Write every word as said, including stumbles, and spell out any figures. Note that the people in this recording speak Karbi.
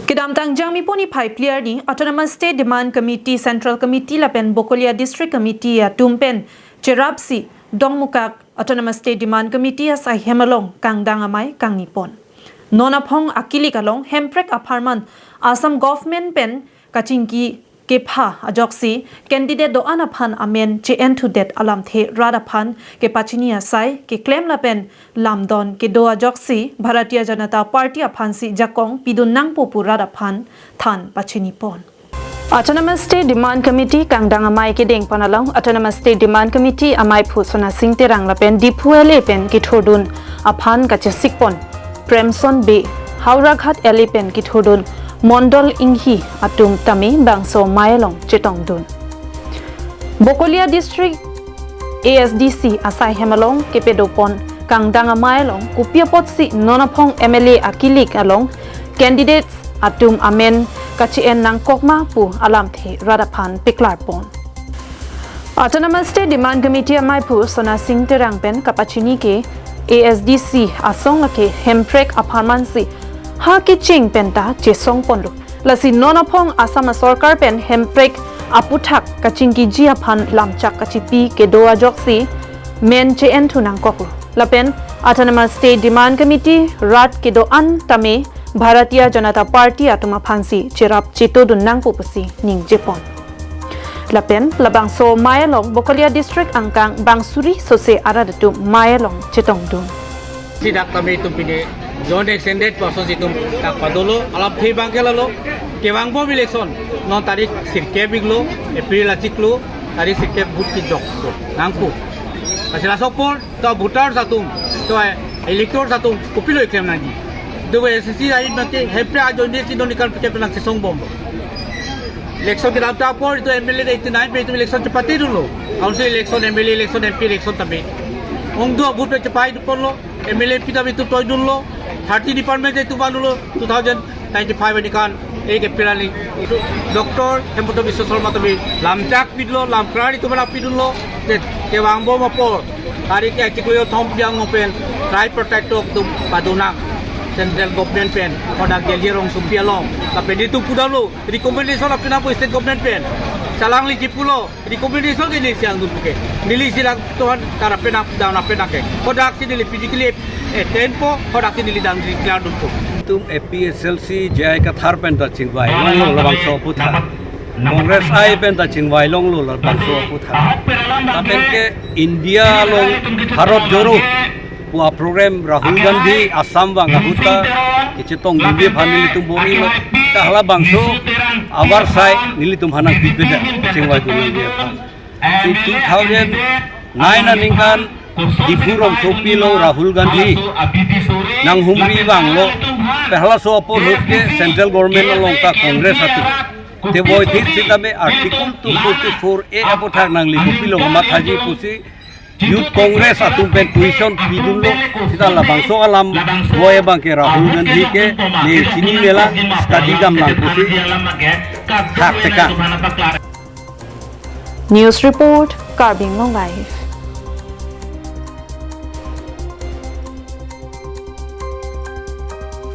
Kedamtang Jangmipo niphai phli arni Autonomous State Demand Committee, Central Committee lapen Bokolia District Committee atum pen cherapsi Dongmukak Autonomous State Demand Committee asai hem along kangdang amei kangni pon. Non aphong akilik along Hemprek apharman Assam Government pen kachingki kepha ajoksi candidate do-an aphan amen che-enthudet alamthe rat aphan kepachini asai keklem lapen lamdon kedo ajoksi Bharatiya Janata Party aphansi jakong pidun nangpo pu rat aphan than pachini pon. Autonomous State Demand Committee kangdang amei kedeng pon along Autonomous State Demand Committee ameiphu Sona Sing Terang lapen Diphu L A pen kethurdun aphan kachesik pon Premson Bey, Howraghat L A pen kethurdun Mondol Enghi atum tame bangso amei along chetongdun. Bokolia District A S D C asai hem along kepadopon kangdang amei along kopi apotsi non aphong M L A akilik along candidates atum amen kache-en nangkok ma pu alamthe rat aphan peklar pon. Autonomous State Demand Committee ameiphu Sona Sing Terang pen kapachini ke A S D C asong lake Hemprek apharmansi ha kecheng penta chesong ponlo. Lasi non aphong Assam asorkar pen Hemprek aputhak kachingkiji aphan lamchak kachipi kedo ajoksi men che-enthu nangkoklo. Lapen Autonomous State Demand Committee rat kedo-an tame Bharatiya Janata Party atum aphansi cherap chetodun nangpo pusi ningje pon. Lapen labangso amei along Bokolia District angkang bangsuri sose arat atum amei along chetongdun. Si dak tame itum pine joint extended person si itum dak padolo, alamthe abang ke lalo, kevang bom election non tarik sirkep iklo, April achiklo, tarik sirkep vote kejoklo nangpo. Lasi laso apor to voters atum, to electors atum kopilo eklem nangji? Do S C C ai mate Hemprek ajoine si non ikan pekep nang chesong bomlo. Election kedamtang apor itum M L A eighty nine pen itum election chepatedunlo. Council election, M L A election, M P election tame ongdo vote pen chepaidunponlo. M L A M P tame itum toidunlo. Thirty department itum vanlo two thousand twenty-five aningkan ek April arni. Doctor Himanta Biswa Sarma tame lamchak pidunlo, lamkra itum aphan pidunlo. Je kevang bom apor tarik achiklo thom piang pen tribe protector atum padonang central government pen, hadak Delhi rongsopi along. Lapen itum pudamlo, recommendation apinangpo state government pen. Chalangli kipulo, recommendation ke neli si angdun puke. Neli si dak tohan tara penak dam na penak ke. Hadak si neli physically attend po, hadak si neli dam declare dunpo. Itum A P H L C J I Kathar pen ta chingvai longlo labangso aputhak. Congress I pen ta chingvai longlo labangso aputhak. Lapen ke India along Bharat Jodo pu aprogram Rahul Gandhi Assam vang ahut ta kechetongdunji aphan nelitum bor-ilo. Ta halabangso avarsai nelitum aphan nangpipedet chingvaidunji aphan. Si two thousand nine aningkan Diphu rongsopi along Rahul Gandhi nanghumri vanglo. Pen halaso apor ahut ke central government along ta Congress atum. Te voiphit sitame Article two forty-four A aputhak nangli kopilo mathaji pusi Youth Congress atum pen question pidunlo. Sita labangso alam voi abang ke Rahul Gandhi ke ne chininelang, study damlang pusi thakthekang. News report, Karbi Anglong Live.